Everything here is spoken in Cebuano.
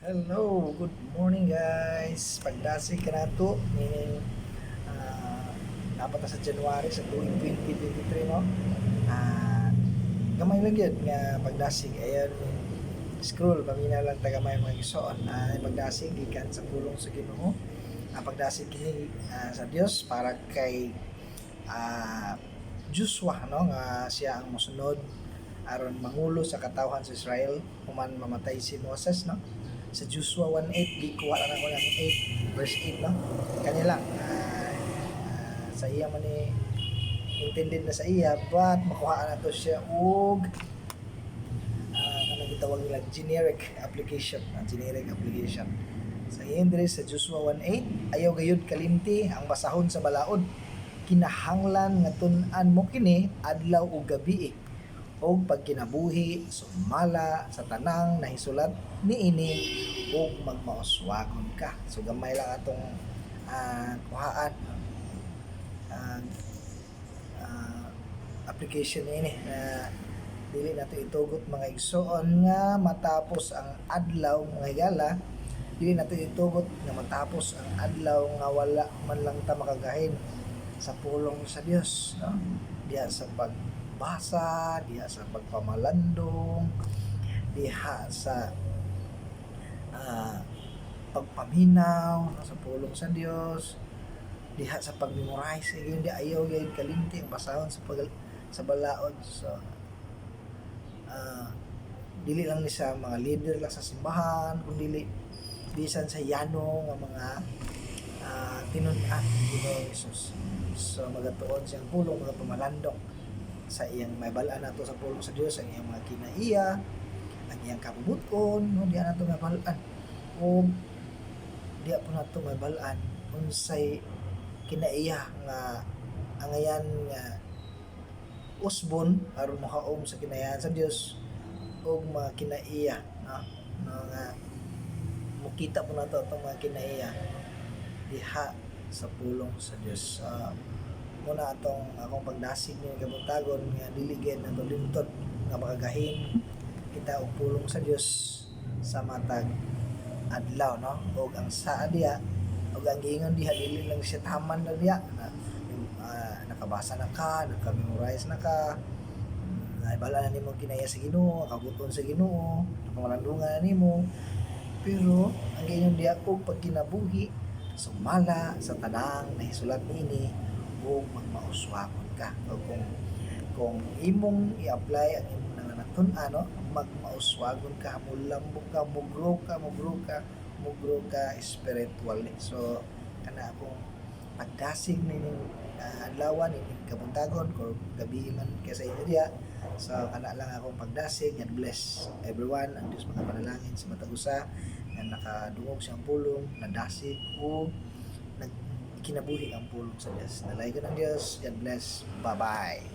Hello, good morning, guys. Pagdasig kanato meaning dapat na sa January sa tuig 2023, no. Gamay lang gyud nga pagdasig, ayan, scroll pamina lang ta gamay, mga igsoon. Pagdasig gikan sa pulong sa Ginoo. Ang pagdasig kini sa Dios para kay Joshua, no, nga siya ang mosunod aron mangulo sa katawhan sa Israel human mamatay si Moses, no. Sa Joshua 1:8, gikuha lang ako ng 8 verse 8, no. Kanya lang sa iya man ni intended na sa iya, but makuha na to siya og kanang gitawag nila generic application, generic application sa iyan diri sa Joshua 1:8: "Ayaw gayud kalimti ang basahon sa balaod. Kinahanglan nga tun-an mo kini adlaw ug gabi og pagkinabuhi, sumala sa tanang nahisulat niini, ug magmauswagon ka." So gamay lang atong kuhaan application niini na dili nato itugot, mga igsoon, nga matapos ang adlaw, mga higala, dili nato itugot nga matapos ang adlaw nga wala man lang ta makagahin sa pulong sa Dios, no, diha sa pagbasa, diha sa pagpamalandong, diha sa pagpaminaw, no, sa pulong sa Dios, diha sa pag-memorize. Hindi, ayaw gyud kalimti ang basahon sa balaod. So dili lang ni sa mga leader lang sa simbahan, kundi bisan sa yano nga mga tinun-an ni Ginoong Hesus. So magatuon siyang pulong, mga pamalandong sa iyang may balaan nato sa pulong sa Dios ang iyang mga kinaiya, ang iyang kabubut-on, no. Diha nato mabalaan ug diha po nato mabalaan unsay kinaiya nga angayan nga usbon aron mohaom sa kinaiyahan sa Dios ug mga kinaiya, no, nga mukita po nato atong mga kinaiya diha sa pulong sa Dios. Muna atong akong pagdasig ni kabuntagon nga dili gyud nato limtod nga makagahin kita og pulong sa Dios sa matag adlaw, no. Ug ang saa diha ug ang giingon diha, dili lang siya taman na diha na, nakabasa na ka, naka-memorize na ka, naibala na nimo kinaiya sa Ginoo, kabut-on sa Ginoo, napamalandungan na nimo, pero ang giingon diha, og pagkinabuhi, sumala sa tanang nahisulat niini, ug magmauswagon ka. O kung imong i-apply ang imong nanganatun-an, no, magmauswagon ka, mulambo ka, mugrow ka, mugrow ka, mugrow ka spiritually. So kana akong pagdasig nining adlawan, nining kabuntagon or gabi man kay sa inyo diha. So kana lang akong pagdasig. God bless everyone. Ang Dios makapanalangin sa matag usa nga nakadungog siyang pulong, nadasig ug nagkinabuhi ang pulong sa Dios. Dalaygon ang Dios. God bless. Bye bye.